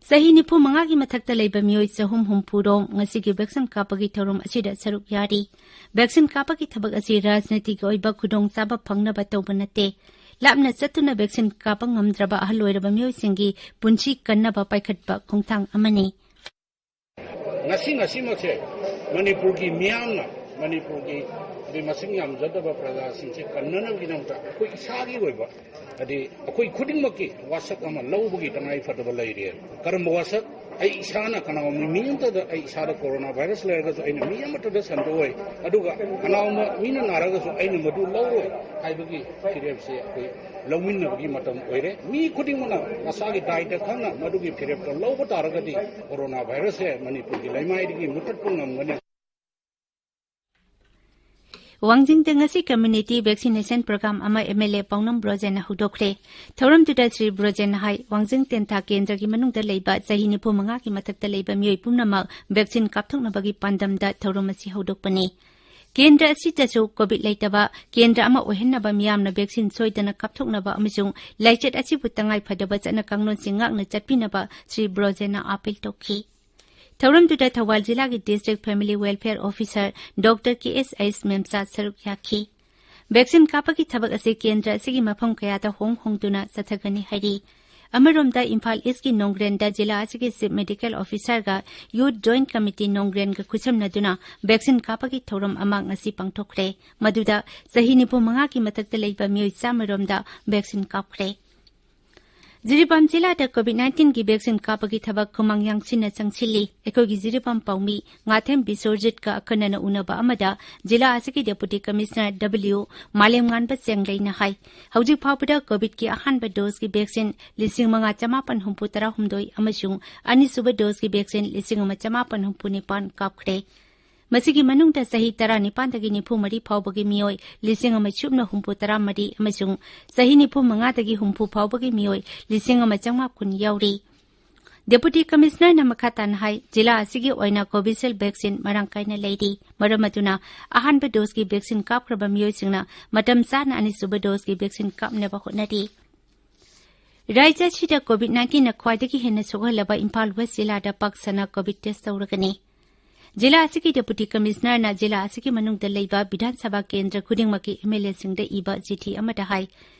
ꯆꯍꯤ ꯅꯤꯐꯨ ꯃꯉꯥꯒꯤ ꯃꯊꯛꯇ ꯂꯩꯕ ꯃꯤꯑꯣꯏ ꯆꯍꯨꯝ ꯍꯨꯝꯐꯨ ꯔꯣꯝ ꯉꯁꯤꯒꯤ ꯚꯦꯛꯁꯤꯟ ꯀꯥꯞꯄꯒꯤ ꯊꯧꯔꯝ ꯑꯁꯤꯗ ꯁꯔꯨꯛ ꯌꯥꯔꯤ꯫ ꯚꯦꯛꯁꯤꯟ ꯀꯥꯞꯄꯒꯤ ꯊꯕꯛ ꯑꯁꯤ ꯔꯥꯖꯅꯤꯇꯤꯒꯤ ꯑꯣꯏꯕ ꯈꯨꯗꯣꯡꯆꯥꯕ ꯐꯪꯅꯕ ꯇꯧꯕ ꯅꯠꯇꯦ꯫ ꯂꯥꯞꯅ ꯆꯠꯇꯨꯅ ꯚꯦꯛꯁꯤꯟ ꯀꯥꯞꯄ ꯉꯝꯗ꯭ꯔꯕ ꯑꯍꯜ ꯑꯣꯏꯔꯕ ꯃꯤꯑꯣꯏꯁꯤꯡꯒꯤ ꯄꯨꯟꯁꯤ ꯀꯟꯅꯕ ꯄꯥꯏꯈꯠꯄ ꯈꯣꯡꯊꯥꯡ ꯑꯃꯅꯤ꯫ ꯉꯁꯤ, ꯉꯁꯤꯃꯛꯁꯦ ꯃꯅꯤꯄꯨꯔꯒꯤ ꯃꯤꯌꯥꯝꯅ, ꯃꯅꯤꯄꯨꯔꯒꯤ ꯑꯗꯩ ꯃꯁꯤꯡ ꯌꯥꯝꯖꯗꯕ ꯄ꯭ꯔꯖꯥꯁꯤꯡꯁꯦ ꯀꯟꯅꯅꯕꯒꯤꯗꯃꯛꯇ ꯑꯩꯈꯣꯏ ꯏꯁꯥꯒꯤ ꯑꯣꯏꯕ, ꯍꯥꯏꯗꯤ ꯑꯩꯈꯣꯏ ꯈꯨꯗꯤꯡꯃꯛꯀꯤ ꯋꯥꯁꯛ ꯑꯃ ꯂꯧꯕꯒꯤ ꯇꯉꯥꯏ ꯐꯗꯕ ꯂꯩꯔꯦ꯫ ꯀꯔꯝꯕ ꯋꯥꯁꯛ? ꯑꯩ ꯏꯁꯥꯅ ꯀꯅꯥꯒꯨꯝꯕ ꯃꯤ ꯑꯃꯠꯇꯗ, ꯑꯩ ꯏꯁꯥꯗ ꯀꯣꯔꯣꯅꯥ ꯚꯥꯏꯔꯁ ꯂꯩꯔꯒꯁꯨ ꯑꯩꯅ ꯃꯤ ꯑꯃꯠꯇꯗ ꯁꯟꯗꯣꯛꯑꯣꯏ, ꯑꯗꯨꯒ ꯀꯅꯥꯒꯨꯝꯕ ꯃꯤꯅ ꯅꯥꯔꯒꯁꯨ ꯑꯩꯅ ꯃꯗꯨ ꯂꯧꯔꯣꯏ ꯍꯥꯏꯕꯒꯤ ꯐꯤꯔꯦꯞꯁꯦ ꯑꯩꯈꯣꯏ ꯂꯧꯃꯤꯟꯅꯕꯒꯤ ꯃꯇꯝ ꯑꯣꯏꯔꯦ꯫ ꯃꯤ ꯈꯨꯗꯤꯡꯃꯛꯅ ꯃꯁꯥꯒꯤ ꯗꯥꯏꯇ ꯈꯪꯅ ꯃꯗꯨꯒꯤ ꯐꯤꯔꯦꯞꯇ ꯂꯧꯕ ꯇꯥꯔꯒꯗꯤ ꯀꯣꯔꯣꯅꯥ ꯚꯥꯏꯔꯁꯁꯦ ꯃꯅꯤꯄꯨꯔꯒꯤ ꯂꯩꯃꯥꯏꯗꯒꯤ ꯃꯨꯊꯠꯄ ꯉꯝꯒꯅꯤ꯫ ꯋꯥꯡꯖꯤꯡꯗ ꯉꯁꯤ ꯀꯝꯃ꯭ꯌꯨꯅꯤꯇꯤ ꯚꯦꯛꯁꯤꯅꯦꯁꯟ ꯄ꯭ꯔꯣꯒ꯭ꯔꯥꯝ ꯑꯃ ꯑꯦꯝ ꯑꯦꯜ ꯑꯦ ꯄꯥꯎꯅꯝ ꯕ꯭ꯔꯣꯖꯦꯟꯅ ꯍꯧꯗꯣꯛꯈ꯭ꯔꯦ꯫ ꯊꯧꯔꯝꯗꯨꯗ ꯁ꯭ꯔꯤ ꯕ꯭ꯔꯣꯖꯦꯟꯅ ꯍꯥꯏ, ꯋꯥꯡꯖꯤꯡ ꯇꯦꯟꯊꯥ ꯀꯦꯟꯗ꯭ꯔꯒꯤ ꯃꯅꯨꯡꯗ ꯂꯩꯕ ꯆꯍꯤ ꯅꯤꯐꯨ ꯃꯉꯥꯒꯤ ꯃꯊꯛꯇ ꯂꯩꯕ ꯃꯤꯑꯣꯏ ꯄꯨꯝꯅꯃꯛ ꯚꯦꯛꯁꯤꯟ ꯀꯥꯞꯊꯣꯛꯅꯕꯒꯤ ꯄꯥꯟꯗꯝꯗ ꯊꯧꯔꯝ ꯑꯁꯤ ꯍꯧꯗꯣꯛꯄꯅꯤ꯫ ꯀꯦꯟꯗ꯭ꯔ ꯑꯁꯤꯗꯁꯨ ꯀꯣꯚꯤꯗ ꯂꯩꯇꯕ ꯀꯦꯟꯗ꯭ꯔ ꯑꯃ ꯑꯣꯏꯍꯟꯅꯕ ꯃꯤꯌꯥꯝꯅ ꯚꯦꯛꯁꯤꯟ ꯁꯣꯏꯗꯅ ꯀꯥꯞꯊꯣꯛꯅꯕ ꯑꯃꯁꯨꯡ ꯂꯥꯏꯆꯠ ꯑꯁꯤꯕꯨ ꯇꯉꯥꯏ ꯐꯗꯕ ꯆꯠꯅ ꯀꯥꯡꯂꯣꯟꯁꯤꯡ ꯉꯥꯛꯅ ꯆꯠꯄꯤꯅꯕ ꯁ꯭ꯔꯤ ꯕ꯭ꯔꯣꯖꯦꯟꯅ ꯑꯥꯄꯤꯜ ꯇꯧꯈꯤ꯫ ꯊꯧꯔꯝꯗꯨꯗ ꯊꯧꯕꯥꯜ ꯖꯤꯂꯥꯒꯤ district family welfare officer doctor K S ꯑꯩꯁ ꯃꯦꯝꯆꯥ ꯁꯔꯨꯛ ꯌꯥꯈꯤ꯫ ꯚꯦꯛꯁꯤꯟ ꯀꯥꯞꯄꯒꯤ ꯊꯕꯛ ꯑꯁꯤ ꯀꯦꯟꯗ꯭ꯔ ꯑꯁꯤꯒꯤ ꯃꯐꯝ ꯀꯌꯥꯗ ꯍꯣꯡ ꯍꯣꯡꯗꯨꯅ ꯆꯠꯊꯒꯅꯤ ꯍꯥꯏꯔꯤ꯫ ꯑꯃꯔꯣꯝꯗ ꯏꯝꯐꯥꯜ ꯏꯁꯀꯤ ꯅꯣꯡꯒ꯭ꯔꯦꯟꯗ ꯖꯤꯂꯥ ꯑꯁꯤꯒꯤ ꯆꯤꯐ ꯃꯦꯗꯤꯀꯦꯜ ꯑꯣꯐꯤꯁꯥꯔꯒ ꯌꯨꯠ ꯖꯣꯏꯟꯠ ꯀꯃꯤꯇꯤ ꯅꯣꯡꯒ꯭ꯔꯦꯟꯒ ꯈꯨꯠꯁꯝꯅꯗꯨꯅ ꯚꯦꯛꯁꯤꯟ ꯀꯥꯞꯄꯒꯤ ꯊꯧꯔꯝ ꯑꯃ ꯉꯁꯤ ꯄꯥꯡꯊꯣꯛꯈ꯭ꯔꯦ꯫ ꯃꯗꯨꯗ ꯆꯍꯤ ꯅꯤꯐꯨ ꯃꯉꯥꯒꯤ ꯃꯊꯛꯇ ꯂꯩꯕ ꯃꯤꯑꯣꯏ ꯆꯥꯝꯃ ꯔꯣꯝꯗ ꯚꯦꯛꯁꯤꯟ ꯀꯥꯞꯈ꯭ꯔꯦ꯫ ꯖꯤꯔꯤꯕꯥꯝ ꯖꯤꯂꯥꯗ ꯀꯣꯚꯤꯗ ꯅꯥꯏꯟꯇꯤꯟꯒꯤ ꯚꯦꯛꯁꯤꯟ ꯀꯥꯞꯄꯒꯤ ꯊꯕꯛ ꯈꯨꯃꯥꯡ ꯌꯥꯡꯁꯤꯟꯅ ꯆꯪꯁꯤꯜꯂꯤ꯫ ꯑꯩꯈꯣꯏꯒꯤ ꯖꯤꯔꯤꯕꯥꯝ ꯄꯥꯎꯃꯤ ꯉꯥꯊꯦꯝ ꯕꯤꯁꯣꯔꯖꯤꯠꯀ ꯑꯈꯟꯅꯅ ꯎꯅꯕ ꯑꯃꯗ ꯖꯤꯂꯥ ꯑꯁꯤꯒꯤ ꯗꯦꯄꯨꯇꯤ ꯀꯃꯤꯁꯅꯔ ꯗꯕ꯭ꯂꯤꯎ ꯃꯥꯂꯦꯝꯉꯥꯟꯕ ꯆꯦꯡꯂꯩꯅ ꯍꯥꯏ, ꯍꯧꯖꯤꯛ ꯐꯥꯎꯕꯗ ꯀꯣꯚꯤꯗꯀꯤ ꯑꯍꯥꯟꯕ ꯗꯣꯁꯀꯤ ꯚꯦꯛꯁꯤꯟ ꯂꯤꯁꯤꯡ ꯃꯉꯥ ꯆꯃꯥꯄꯟ ꯍꯨꯝꯐꯨ ꯇꯔꯥ ꯍꯨꯝꯗꯣꯏ ꯑꯃꯁꯨꯡ ꯑꯅꯤꯁꯨꯕ ꯗꯣꯁꯀꯤ ꯚꯦꯛꯁꯤꯟ ꯂꯤꯁꯤꯡ ꯑꯃ ꯆꯃꯥꯄꯟ ꯍꯨꯝꯐꯨ ꯅꯤꯄꯥꯟ ꯀꯥꯞꯈ꯭ꯔꯦ꯫ ꯃꯁꯤꯒꯤ ꯃꯅꯨꯡꯗ ꯆꯍꯤ ꯇꯔꯥꯅꯤꯄꯥꯟꯗꯒꯤ ꯅꯤꯐꯨ ꯃꯔꯤ ꯐꯥꯎꯕꯒꯤ ꯃꯤꯑꯣꯏ ꯂꯤꯁꯤꯡ ꯑꯃ ꯁꯨꯞꯅ ꯍꯨꯝꯐꯨ ꯇꯔꯥ ꯃꯔꯤ ꯑꯃꯁꯨꯡ ꯆꯍꯤ ꯅꯤꯐꯨ ꯃꯉꯥꯗꯒꯤ ꯍꯨꯝꯐꯨ ꯐꯥꯎꯕꯒꯤ ꯃꯤꯑꯣꯏ ꯂꯤꯁꯤꯡ ꯑꯃ ꯆꯃꯥꯄꯟ ꯌꯥꯎꯔꯤ꯫ ꯗꯦꯄꯨꯇꯤ ꯀꯃꯤꯁꯅꯔꯅ ꯃꯈꯥ ꯇꯥꯅ ꯍꯥꯏ, ꯖꯤꯂꯥ ꯑꯁꯤꯒꯤ ꯑꯣꯏꯅ ꯀꯣꯚꯤꯁꯤꯜꯗ ꯚꯦꯛꯁꯤꯟ ꯃꯔꯥꯡ ꯀꯥꯏꯅ ꯂꯩꯔꯤ꯫ ꯃꯔꯝ ꯑꯗꯨꯅ ꯑꯍꯥꯟꯕ ꯗꯣꯁꯀꯤ ꯚꯦꯛꯁꯤꯟ ꯀꯥꯞꯈ꯭ꯔꯕ ꯃꯤꯑꯣꯏꯁꯤꯡꯅ ꯃꯇꯝ ꯆꯥꯅ ꯑꯅꯤꯁꯨꯕ ꯗꯣꯁꯀꯤ ꯚꯦꯛꯁꯤꯟ ꯀꯥꯞꯅꯕ ꯍꯣꯠꯅꯔꯤ꯫ ꯔꯥꯖ꯭ꯌ ꯑꯁꯤꯗ ꯀꯣꯚꯤꯗ ꯅꯥꯏꯟꯇꯤꯟꯅ ꯈ꯭ꯋꯥꯏꯗꯒꯤ ꯍꯦꯟꯅ ꯁꯣꯛꯍꯜꯂꯕ ꯏꯝꯐꯥꯜ ꯋꯦꯁ ꯖꯤꯂꯥꯗ ꯄꯥꯛ ꯁꯟꯅ ꯀꯣꯚꯤꯗ ꯇꯦꯁ ꯇꯧꯔꯒꯅꯤ꯫ ꯖꯤꯂꯥ ꯑꯁꯤꯒꯤ ꯗꯦꯄꯨꯇꯤ ꯀꯃꯤꯁꯅꯔꯅ ꯖꯤꯂꯥ ꯑꯁꯤꯒꯤ ꯃꯅꯨꯡꯗ ꯂꯩꯕ ꯕꯤꯙꯥꯟ ꯁꯚꯥ ꯀꯦꯟꯗ꯭ꯔ ꯈꯨꯗꯤꯡꯃꯛꯀꯤ ꯑꯦꯝ ꯑꯦꯜ ꯑꯦꯁꯤꯡꯗ ꯏꯕ ꯆꯤꯊꯤ ꯑꯃꯗ ꯍꯥꯏ,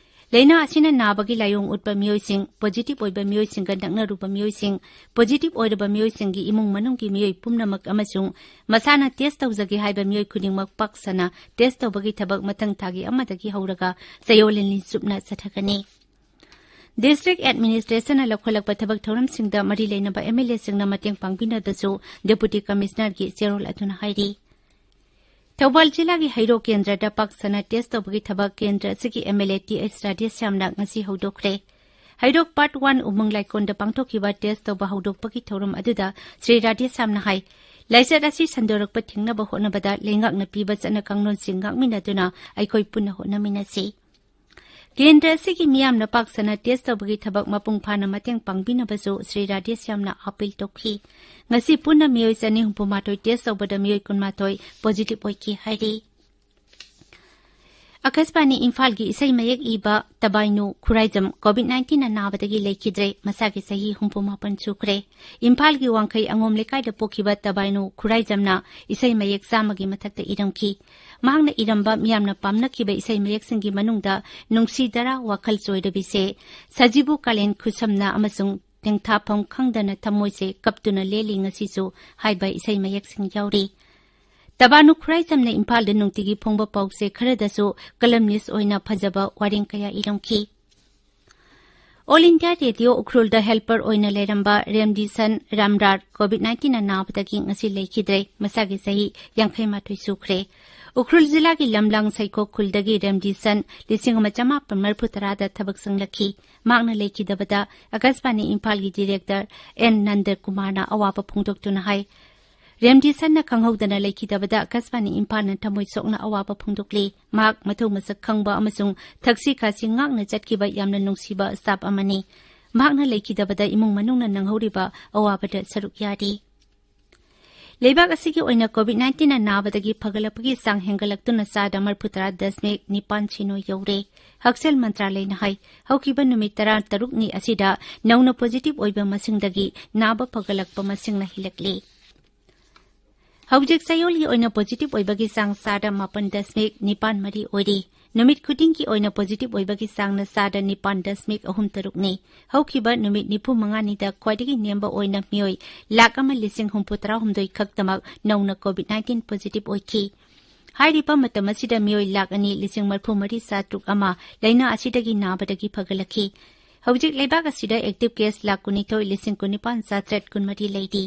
ꯂꯥꯏꯅꯥ ꯑꯁꯤꯅ ꯅꯥꯕꯒꯤ ꯂꯥꯏꯑꯣꯡ ꯎꯠꯄ ꯃꯤꯑꯣꯏꯁꯤꯡ, ꯄꯣꯖꯤꯇꯤꯚ ꯑꯣꯏꯕ ꯃꯤꯑꯣꯏꯁꯤꯡꯒ ꯅꯛꯅꯔꯨꯕ ꯃꯤꯑꯣꯏꯁꯤꯡ, ꯄꯣꯖꯤꯇꯤꯚ ꯑꯣꯏꯔꯕ ꯃꯤꯑꯣꯏꯁꯤꯡꯒꯤ ꯏꯃꯨꯡ ꯃꯅꯨꯡꯒꯤ ꯃꯤꯑꯣꯏ ꯄꯨꯝꯅꯃꯛ ꯑꯃꯁꯨꯡ ꯃꯁꯥꯅ ꯇꯦꯁ ꯇꯧꯖꯒꯦ ꯍꯥꯏꯕ ꯃꯤꯑꯣꯏ ꯈꯨꯗꯤꯡꯃꯛ ꯄꯥꯛ ꯁꯟꯅ ꯇꯦꯁ ꯇꯧꯕꯒꯤ ꯊꯕꯛ ꯃꯊꯪ ꯊꯥꯒꯤ ꯑꯃꯗꯒꯤ ꯍꯧꯔꯒ ꯆꯌꯣꯜ ꯑꯅꯤ ꯆꯨꯞꯅ ꯆꯠꯊꯒꯅꯤ꯫ ꯗꯤꯁꯇ꯭ꯔꯤꯛ ꯑꯦꯗꯃꯤꯅꯤꯁꯇ꯭ꯔꯦꯁꯟꯅ ꯂꯧꯈꯠꯂꯛꯄ ꯊꯕꯛ ꯊꯧꯔꯝꯁꯤꯡꯗ ꯃꯔꯤ ꯂꯩꯅꯕ ꯑꯦꯝ ꯑꯦꯜ ꯑꯦꯁꯤꯡꯅ ꯃꯇꯦꯡ ꯄꯥꯡꯕꯤꯅꯕꯁꯨ ꯗꯦꯄꯨꯇꯤ ꯀꯃꯤꯁꯅꯔꯒꯤ ꯆꯦꯔꯣꯜ ꯑꯗꯨꯅ ꯍꯥꯏꯔꯤ꯫ ꯊꯧꯕꯥꯜ ꯖꯤꯂꯥꯒꯤ ꯍꯩꯔꯣꯛ ꯀꯦꯟꯗ꯭ꯔꯗ ꯄꯥꯛ ꯁꯟꯅ ꯇꯦꯁ ꯇꯧꯕꯒꯤ ꯊꯕꯛ ꯀꯦꯟꯗ꯭ꯔ ꯑꯁꯤꯒꯤ M L A T H ꯔꯥꯙꯦꯁ꯭ꯌꯥꯝꯅ ꯉꯁꯤ ꯍꯧꯗꯣꯛꯈ꯭ꯔꯦ꯫ ꯍꯩꯔꯣꯛ ꯄꯥꯔꯠ ꯋꯥꯟ ꯎꯃꯪ ꯂꯥꯏꯀꯣꯟꯗ ꯄꯥꯡꯊꯣꯛꯈꯤꯕ ꯇꯦꯁ ꯇꯧꯕ ꯍꯧꯗꯣꯛꯄꯒꯤ ꯊꯧꯔꯝ ꯑꯗꯨꯗ ꯁ꯭ꯔꯤ ꯔꯥꯙꯦꯁ꯭ꯌꯥꯝꯅ ꯍꯥꯏ, ꯂꯥꯏꯆꯠ ꯑꯁꯤ ꯁꯟꯗꯣꯔꯛꯄ ꯊꯤꯡꯅꯕ ꯍꯣꯠꯅꯕꯗ ꯂꯩꯉꯥꯛꯅ ꯄꯤꯕ ꯆꯠꯅ ꯀꯥꯡꯂꯣꯟꯁꯤꯡ ꯉꯥꯛꯃꯤꯟꯅꯗꯨꯅ ꯑꯩꯈꯣꯏ ꯄꯨꯟꯅ ꯍꯣꯠꯅꯃꯤꯟꯅꯁꯤ꯫ ꯀꯦꯟꯗ꯭ꯔ ꯑꯁꯤꯒꯤ ꯃꯤꯌꯥꯝꯅ ꯄꯥꯛ ꯁꯟꯅ ꯇꯦꯁ ꯇꯧꯕꯒꯤ ꯊꯕꯛ ꯃꯄꯨꯡ ꯐꯥꯅ ꯃꯇꯦꯡ ꯄꯥꯡꯕꯤꯅꯕꯁꯨ ꯁ꯭ꯔꯤ ꯔꯥꯙꯦꯁ꯭ꯌꯥꯝꯅ ꯑꯥꯄꯤꯜ ꯇꯧꯈꯤ꯫ ꯉꯁꯤ ꯄꯨꯟꯅ ꯃꯤꯑꯣꯏ ꯆꯅꯤ ꯍꯨꯝꯐꯨ ꯃꯥꯊꯣꯏ ꯇꯦꯁ ꯇꯧꯕꯗ ꯃꯤꯑꯣꯏ ꯀꯨꯟꯃꯥꯊꯣꯏ ꯄꯣꯖꯤꯇꯤꯚ ꯑꯣꯏꯈꯤ ꯍꯥꯏꯔꯤ꯫ ꯑꯀꯥꯁꯕꯥꯅꯤ ꯏꯝꯐꯥꯜꯒꯤ ꯏꯁꯩ ꯃꯌꯦꯛ ꯏꯕ ꯇꯕꯥꯏꯅꯨ ꯈꯨꯔꯥꯏꯖꯝ ꯀꯣꯚꯤꯗ ꯅꯥꯏꯟꯇꯤꯟꯅ ꯅꯥꯕꯗꯒꯤ ꯂꯩꯈꯤꯗ꯭ꯔꯦ꯫ ꯃꯁꯥꯒꯤ ꯆꯍꯤ ꯍꯨꯝꯐꯨ ꯃꯥꯄꯟ ꯁꯨꯈ꯭ꯔꯦ꯫ ꯏꯝꯐꯥꯜꯒꯤ ꯋꯥꯡꯈꯩ ꯑꯉꯣꯝ ꯂꯩꯀꯥꯏꯗ ꯄꯣꯛꯈꯤꯕ ꯇꯕꯥꯏꯅꯨ ꯈꯨꯔꯥꯏꯖꯝꯅ ꯏꯁꯩ ꯃꯌꯦꯛ ꯆꯥꯝꯃꯒꯤ ꯃꯊꯛꯇ ꯏꯔꯝꯈꯤ꯫ ꯃꯍꯥꯛꯅ ꯏꯔꯝꯕ ꯃꯤꯌꯥꯝꯅ ꯄꯥꯝꯅꯈꯤꯕ ꯏꯁꯩ ꯃꯌꯦꯛꯁꯤꯡꯒꯤ ꯃꯅꯨꯡꯗ ꯅꯨꯡꯁꯤꯗꯔꯥ ꯋꯥꯈꯜ ꯆꯣꯏꯔꯕꯤꯁꯦ, ꯁꯖꯤꯕꯨ ꯀꯥꯂꯦꯟ ꯈꯨꯁꯝꯅ ꯑꯃꯁꯨꯡ ꯇꯦꯡꯊꯥꯐꯝ ꯈꯪꯗꯅ ꯊꯃꯣꯏꯁꯦ ꯀꯞꯇꯨꯅ ꯂꯦꯜꯂꯤ ꯉꯁꯤꯁꯨ ꯍꯥꯏꯕ ꯏꯁꯩ ꯃꯌꯦꯛꯁꯤꯡ ꯌꯥꯎꯔꯤ꯫ ꯇꯕꯥꯅꯨ ꯈꯨꯔꯥꯏꯖꯝꯅ ꯏꯝꯐꯥꯜꯗ ꯅꯨꯡꯇꯤꯒꯤ ꯐꯣꯡꯕ ꯄꯥꯎꯆꯦ ꯈꯔꯗꯁꯨ ꯀꯂꯝꯅꯤꯁ ꯑꯣꯏꯅ ꯐꯖꯕ ꯋꯥꯔꯦꯡ ꯀꯌꯥ ꯏꯔꯝꯈꯤ꯫ ꯑꯣꯜ ꯏꯟꯗꯤꯌꯥ ꯔꯦꯗꯤꯑꯣ ꯎꯈ꯭ꯔꯨꯜꯗ ꯍꯦꯜꯄꯔ ꯑꯣꯏꯅ ꯂꯩꯔꯝꯕ ꯔꯦꯝꯗꯤꯁꯟ ꯔꯥꯝꯔꯥꯔ ꯀꯣꯚꯤꯗ ꯅꯥꯏꯟꯇꯤꯟꯅ ꯅꯥꯕꯗꯒꯤ ꯉꯁꯤ ꯂꯩꯈꯤꯗ꯭ꯔꯦ꯫ ꯃꯁꯥꯒꯤ ꯆꯍꯤ ꯌꯥꯡꯈꯩ ꯃꯥꯊꯣꯏ ꯁꯨꯈ꯭ꯔꯦ꯫ ꯎꯈ꯭ꯔꯨꯜ ꯖꯤꯂꯥꯒꯤ ꯂꯝꯂꯥꯡ ꯁꯩꯈꯣꯛ ꯈꯨꯜꯗꯒꯤ ꯔꯦꯝꯗꯤꯁꯟ ꯂꯤꯁꯤꯡ ꯑꯃ ꯆꯃꯥꯄꯟ ꯃꯔꯤꯐꯨ ꯇꯔꯥꯗ ꯊꯕꯛ ꯆꯪꯂꯛꯈꯤ꯫ ꯃꯍꯥꯛꯅ ꯂꯩꯈꯤꯗꯕꯗ ꯑꯀꯥꯁꯕꯥꯅꯤ ꯏꯝꯐꯥꯜꯒꯤ ꯗꯤꯔꯦꯛꯇꯔ ꯑꯦꯟ ꯅꯟꯗꯀꯨꯃꯥꯔꯅ ꯑꯋꯥꯕ ꯐꯣꯡꯗꯣꯛꯇꯨꯅ ꯍꯥꯏ, ꯔꯦꯝꯗꯤꯁꯟꯅ ꯈꯪꯍꯧꯗꯅ ꯂꯩꯈꯤꯗꯕꯗ ꯑꯀꯥꯁꯕꯥꯅꯤ ꯏꯝꯐꯥꯜꯅ ꯊꯃꯣꯏ ꯁꯣꯛꯅ ꯑꯋꯥꯕ ꯐꯣꯡꯗꯣꯛꯂꯤ꯫ ꯃꯍꯥꯛ ꯃꯊꯧ ꯃꯁꯛ ꯈꯪꯕ ꯑꯃꯁꯨꯡ ꯊꯛꯁꯤ ꯈꯥꯁꯤ ꯉꯥꯛꯅ ꯆꯠꯈꯤꯕ ꯌꯥꯝꯅ ꯅꯨꯡꯁꯤꯕ ꯁ꯭ꯇꯥꯐ ꯑꯃꯅꯤ꯫ ꯃꯍꯥꯛꯅ ꯂꯩꯈꯤꯗꯕꯗ ꯏꯃꯨꯡ ꯃꯅꯨꯡꯅ ꯅꯪꯍꯧꯔꯤꯕ ꯑꯋꯥꯕꯗ ꯁꯔꯨꯛ ꯌꯥꯔꯤ꯫ ꯂꯩꯕꯥꯛ ꯑꯁꯤꯒꯤ ꯑꯣꯏꯅ ꯀꯣꯚꯤꯗ ꯅꯥꯏꯟꯇꯤꯟꯅ ꯅꯥꯕꯗꯒꯤ ꯐꯒꯠꯂꯛꯄꯒꯤ ꯆꯥꯡ ꯍꯦꯟꯒꯠꯂꯛꯇꯨꯅ ꯆꯥꯗ ꯃꯔꯤꯐꯨ ꯇꯔꯥ ꯗꯁꯃꯤꯛ ꯅꯤꯄꯥꯟ ꯁꯤꯅꯣ ꯌꯧꯔꯦ꯫ ꯍꯛꯁꯦꯜ ꯃꯟꯇ꯭ꯔꯥꯂꯌꯅ ꯍꯥꯏ, ꯍꯧꯈꯤꯕ ꯅꯨꯃꯤꯠ ꯇꯔꯥ ꯇꯔꯨꯛꯅꯤ ꯑꯁꯤꯗ ꯅꯧꯅ ꯄꯣꯖꯤꯇꯤꯚ ꯑꯣꯏꯕ ꯃꯁꯤꯡꯗꯒꯤ ꯅꯥꯕ ꯐꯒꯠꯂꯛꯄ ꯃꯁꯤꯡꯅ ꯍꯦꯜꯂꯛꯂꯤ꯫ ꯍꯧꯖꯤꯛ ꯆꯌꯣꯜꯒꯤ ꯑꯣꯏꯅ ꯄꯣꯖꯤꯇꯤꯚ ꯑꯣꯏꯕꯒꯤ ꯆꯥꯡ ꯆꯥꯗ ꯃꯥꯄꯟ ꯗꯁꯃꯤꯛ ꯅꯤꯄꯥꯟ ꯃꯔꯤ ꯑꯣꯏꯔꯤ꯫ ꯅꯨꯃꯤꯠ ꯈꯨꯗꯤꯡꯒꯤ ꯑꯣꯏꯅ ꯄꯣꯖꯤꯇꯤꯚ ꯑꯣꯏꯕꯒꯤ ꯆꯥꯡꯅ ꯆꯥꯗ ꯅꯤꯄꯥꯟ ꯗꯁꯃꯤꯛ ꯑꯍꯨꯝ ꯇꯔꯨꯛꯅꯤ꯫ ꯍꯧꯈꯤꯕ ꯅꯨꯃꯤꯠ ꯅꯤꯐꯨ ꯃꯉꯥꯅꯤꯗ ꯈ꯭ꯋꯥꯏꯗꯒꯤ ꯅꯦꯝꯕ ꯑꯣꯏꯅ ꯃꯤꯑꯣꯏ ꯂꯥꯈ ꯑꯃ ꯂꯤꯁꯤꯡ ꯍꯨꯝꯐꯨ ꯇꯔꯥꯍꯨꯝꯗꯣꯏ ꯈꯛꯇꯃꯛ ꯅꯧꯅ ꯀꯣꯚꯤꯗ ꯅꯥꯏꯟꯇꯤꯟ ꯄꯣꯖꯤꯇꯤꯚ ꯑꯣꯏꯈꯤ꯫ ꯍꯥꯏꯔꯤꯕ ꯃꯇꯝ ꯑꯁꯤꯗ ꯃꯤꯑꯣꯏ ꯂꯥꯈ ꯑꯅꯤ ꯂꯤꯁꯤꯡ ꯃꯔꯤꯐꯨ ꯃꯔꯤ ꯆꯥꯇ꯭ꯔꯨꯛ ꯑꯃ ꯂꯥꯏꯅꯥ ꯑꯁꯤꯗꯒꯤ ꯅꯥꯕꯗꯒꯤ ꯐꯒꯠꯂꯛꯈꯤ꯫ ꯍꯧꯖꯤꯛ ꯂꯩꯕꯥꯛ ꯑꯁꯤꯗ ꯑꯦꯛꯇꯤꯚ ꯀꯦꯁ ꯂꯥꯈ ꯀꯨꯟꯅꯤꯊꯣꯏ ꯂꯤꯁꯤꯡ ꯀꯨꯟꯅꯤꯄꯥꯟ ꯆꯥꯇ꯭ꯔꯦꯠ ꯀꯨꯟꯃꯔꯤ ꯂꯩꯔꯤ꯫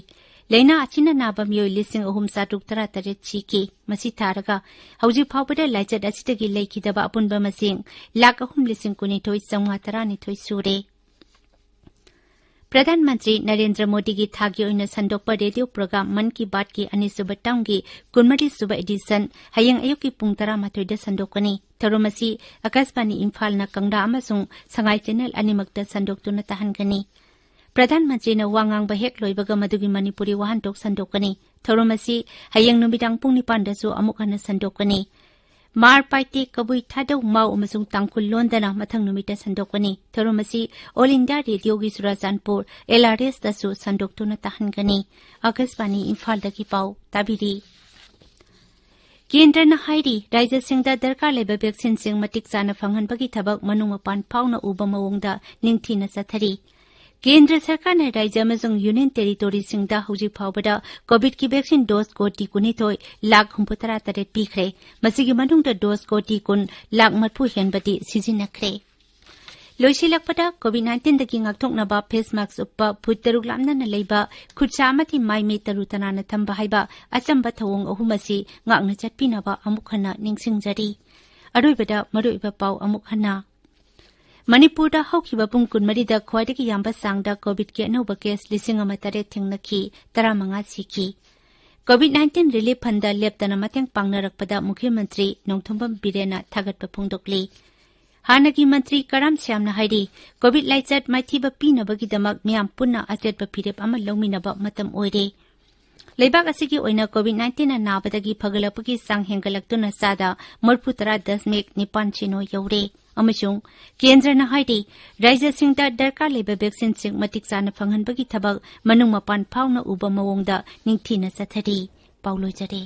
ꯂꯥꯏꯅꯥ ꯑꯁꯤꯅ ꯅꯥꯕ ꯃꯤꯑꯣꯏ ꯂꯤꯁꯤꯡ ꯑꯍꯨꯝ ꯆꯥꯇ꯭ꯔꯨꯛ ꯇꯔꯥꯇꯔꯦꯠ ꯁꯤꯈꯤ꯫ ꯃꯁꯤ ꯊꯥꯔꯒ ꯍꯧꯖꯤꯛ ꯐꯥꯎꯕꯗ ꯂꯥꯏꯆꯠ ꯑꯁꯤꯗꯒꯤ ꯂꯩꯈꯤꯗꯕ ꯑꯄꯨꯟꯕ ꯃꯁꯤꯡ ꯂꯥꯈ ꯑꯍꯨꯝ ꯂꯤꯁꯤꯡ ꯀꯨꯟꯅꯤꯊꯣꯏ ꯆꯥꯝꯃꯉꯥ ꯇꯔꯥꯅꯤꯊꯣꯏ ꯁꯨꯔꯦ꯫ ꯄ꯭ꯔꯙꯥꯟ ꯃꯟꯇ꯭ꯔꯤ ꯅꯔꯦꯟꯗ꯭ꯔ ꯃꯣꯗꯤꯒꯤ ꯊꯥꯒꯤ ꯑꯣꯏꯅ ꯁꯟꯗꯣꯛꯄ ꯔꯦꯗꯤꯑꯣ ꯄ꯭ꯔꯣꯒ꯭ꯔꯥꯝ ꯃꯟ ꯀꯤ ꯕꯥꯠꯀꯤ ꯑꯅꯤꯁꯨꯕ ꯇꯔꯝꯒꯤ ꯀꯨꯟꯃꯔꯤꯁꯨꯕ ꯑꯦꯗꯤꯁꯟ ꯍꯌꯦꯡ ꯑꯌꯨꯛꯀꯤ ꯄꯨꯡ ꯇꯔꯥꯃꯥꯊꯣꯏꯗ ꯁꯟꯗꯣꯛꯀꯅꯤ꯫ ꯊꯧꯔꯝ ꯑꯁꯤ ꯑꯀꯥꯁꯕꯥꯅꯤ ꯏꯝꯐꯥꯜꯅ ꯀꯪꯂꯥ ꯑꯃꯁꯨꯡ ꯁꯉꯥꯏ ꯆꯦꯅꯦꯜ ꯑꯅꯤꯃꯛꯇ ꯁꯟꯗꯣꯛꯇꯨꯅ ꯇꯥꯍꯟꯒꯅꯤ꯫ ꯄ꯭ꯔꯙꯥꯟ ꯃꯟꯇ꯭ꯔꯤꯅ ꯋꯥ ꯉꯥꯡꯕ ꯍꯦꯛ ꯂꯣꯏꯕꯒ ꯃꯗꯨꯒꯤ ꯃꯅꯤꯄꯨꯔꯤ ꯋꯥꯍꯟꯊꯣꯛ ꯁꯟꯗꯣꯛꯀꯅꯤ꯫ ꯊꯧꯔꯝ ꯑꯁꯤ ꯍꯌꯦꯡ ꯅꯨꯃꯤꯗꯥꯡ ꯄꯨꯡ ꯅꯤꯄꯥꯟꯗꯁꯨ ꯑꯃꯨꯛ ꯍꯟꯅ ꯁꯟꯗꯣꯛꯀꯅꯤ꯫ ꯃꯥꯔ ꯄꯥꯏꯇꯦ ꯀꯕꯨꯏ ꯊꯥꯗꯧ ꯃꯥꯎ ꯑꯃꯁꯨꯡ ꯇꯥꯡꯈꯨꯜ ꯂꯣꯟꯗꯅ ꯃꯊꯪ ꯅꯨꯃꯤꯠꯇ ꯁꯟꯗꯣꯛꯀꯅꯤ꯫ ꯊꯧꯔꯝ ꯑꯁꯤ ꯑꯣꯜ ꯏꯟꯗꯤꯌꯥ ꯔꯦꯗꯤꯑꯣꯒꯤ ꯆꯨꯔꯥꯆꯥꯟꯄꯨꯔ, ꯑꯦꯜ ꯑꯥꯔ ꯑꯦꯁꯇꯁꯨ ꯁꯟꯗꯣꯛꯇꯨꯅ ꯇꯥꯍꯟꯒꯅꯤ꯫ ꯑꯀꯥꯁꯕꯥꯅꯤ ꯏꯝꯐꯥꯜꯗꯒꯤ ꯄꯥꯎ ꯇꯥꯕꯤꯔꯤ꯫ ꯀꯦꯟꯗ꯭ꯔꯅ ꯍꯥꯏꯔꯤ, ꯔꯥꯖ꯭ꯌꯁꯤꯡꯗ ꯗꯔꯀꯥꯔ ꯂꯩꯕ ꯚꯦꯛꯁꯤꯟꯁꯤꯡ ꯃꯇꯤꯛ ꯆꯥꯅ ꯐꯪꯍꯟꯕꯒꯤ ꯊꯕꯛ ꯃꯅꯨꯡ ꯃꯄꯥꯟ ꯐꯥꯎꯅ ꯎꯕ ꯃꯑꯣꯡꯗ ꯅꯤꯡꯊꯤꯅ ꯆꯠꯊꯔꯤ꯫ ꯀꯦꯟꯗ꯭ꯔ ꯁꯔꯀꯥꯔꯅ ꯔꯥꯖ꯭ꯌ ꯑꯃꯁꯨꯡ ꯌꯨꯅꯤꯌꯟ ꯇꯦꯔꯤꯇꯣꯔꯤꯁꯤꯡꯗ ꯍꯧꯖꯤꯛ ꯐꯥꯎꯕꯗ ꯀꯣꯚꯤꯗꯀꯤ ꯚꯦꯛꯁꯤꯟ ꯗꯣꯁ ꯀꯣꯇꯤ ꯀꯨꯟꯅꯤꯊꯣꯏ ꯂꯥꯈ ꯍꯨꯝꯐꯨꯇꯔꯥ ꯇꯔꯦꯠ ꯄꯤꯈ꯭ꯔꯦ꯫ ꯃꯁꯤꯒꯤ ꯃꯅꯨꯡꯗ ꯗꯣꯁ ꯀꯣꯇꯤ ꯀꯨꯟ ꯂꯥꯈ ꯃꯔꯤꯐꯨ ꯍꯦꯟꯕꯗꯤ ꯁꯤꯖꯤꯟꯅꯈ꯭ꯔꯦ꯫ ꯂꯣꯏꯁꯤꯜꯂꯛꯄꯗ, ꯀꯣꯚꯤꯗ ꯅꯥꯏꯟꯇꯤꯟꯗꯒꯤ ꯉꯥꯛꯊꯣꯛꯅꯕ ꯐꯦꯁ ꯃꯥꯛꯁ ꯎꯞꯄ, ꯐꯨꯠ ꯇꯔꯨꯛ ꯂꯥꯞꯅꯅ ꯂꯩꯕ, ꯈꯨꯠꯁꯥ ꯑꯃꯗꯤ ꯃꯥꯏ ꯃꯤꯠ ꯇꯔꯨ ꯇꯅꯥꯟꯅ ꯊꯝꯕ ꯍꯥꯏꯕ ꯑꯆꯝꯕ ꯊꯧꯑꯣꯡ ꯑꯍꯨꯝ ꯑꯁꯤ ꯉꯥꯛꯅ ꯆꯠꯄꯤꯅꯕ ꯑꯃꯨꯛ ꯍꯟꯅ ꯅꯤꯡꯁꯤꯡꯖꯔꯤ꯫ ꯑꯔꯣꯏꯕꯗ ꯃꯔꯨꯑꯣꯏꯕ ꯄꯥꯎ ꯑꯃꯨꯛ ꯍꯟꯅ꯫ ꯃꯅꯤꯄꯨꯔꯗ ꯍꯧꯈꯤꯕ ꯄꯨꯡ ꯀꯨꯟꯃꯔꯤꯗ ꯈ꯭ꯋꯥꯏꯗꯒꯤ ꯌꯥꯝꯕ ꯆꯥꯡꯗ ꯀꯣꯚꯤꯗꯀꯤ ꯑꯅꯧꯕ ꯀꯦꯁ ꯂꯤꯁꯤꯡ ꯑꯃ ꯇꯔꯦꯠ ꯊꯦꯡꯅꯈꯤ, ꯇꯔꯥꯃꯉꯥ ꯁꯤꯈꯤ꯫ ꯀꯣꯚꯤꯗ ꯅꯥꯏꯟꯇꯤꯟ ꯔꯤꯂꯤꯐ ꯐꯟꯗ ꯂꯦꯞꯇꯅ ꯃꯇꯦꯡ ꯄꯥꯡꯅꯔꯛꯄꯗ ꯃꯨꯈ꯭ꯌ ꯃꯟꯇ꯭ꯔꯤ ꯅꯣꯡꯊꯣꯝꯕꯝ ꯕꯤꯔꯦꯟꯅ ꯊꯥꯒꯠꯄ ꯐꯣꯡꯗꯣꯛꯂꯤ꯫ ꯍꯥꯟꯅꯒꯤ ꯃꯟꯇ꯭ꯔꯤ ꯀꯔꯥꯝ ꯁ꯭ꯌꯥꯝꯅ ꯍꯥꯏꯔꯤ, ꯀꯣꯚꯤꯗ ꯂꯥꯏꯆꯠ ꯃꯥꯏꯊꯤꯕ ꯄꯤꯅꯕꯒꯤꯗꯃꯛ ꯃꯤꯌꯥꯝ ꯄꯨꯟꯅ ꯑꯆꯦꯠꯄ ꯐꯤꯔꯦꯞ ꯑꯃ ꯂꯧꯃꯤꯟꯅꯕ ꯃꯇꯝ ꯑꯣꯏꯔꯦ꯫ ꯂꯩꯕꯥꯛ ꯑꯁꯤꯒꯤ ꯑꯣꯏꯅ ꯀꯣꯚꯤꯗ ꯅꯥꯏꯟꯇꯤꯟꯅ ꯅꯥꯕꯗꯒꯤ ꯐꯒꯠꯂꯛꯄꯒꯤ ꯆꯥꯡ ꯍꯦꯟꯒꯠꯂꯛꯇꯨꯅ ꯆꯥꯗ ꯃꯔꯤꯐꯨꯇꯔꯥ ꯗꯁꯃꯤꯛ ꯅꯤꯄꯥꯟ ꯁꯤꯅꯣ ꯌꯧꯔꯦ꯫ ꯑꯃꯁꯨꯡ ꯀꯦꯟꯗ꯭ꯔꯅ ꯍꯥꯏꯔꯤ, ꯔꯥꯖ꯭ꯌꯁꯤꯡꯗ ꯗꯔꯀꯥꯔ ꯂꯩꯕ ꯚꯦꯛꯁꯤꯟꯁꯤꯡ ꯃꯇꯤꯛ ꯆꯥꯅ ꯐꯪꯍꯟꯕꯒꯤ ꯊꯕꯛ ꯃꯅꯨꯡ ꯃꯄꯥꯟ ꯐꯥꯎꯅ ꯎꯕ ꯃꯑꯣꯡꯗ ꯅꯤꯡꯊꯤꯅ ꯆꯠꯊꯔꯤ꯫ ꯄꯥꯎ ꯂꯣꯏꯖꯔꯦ꯫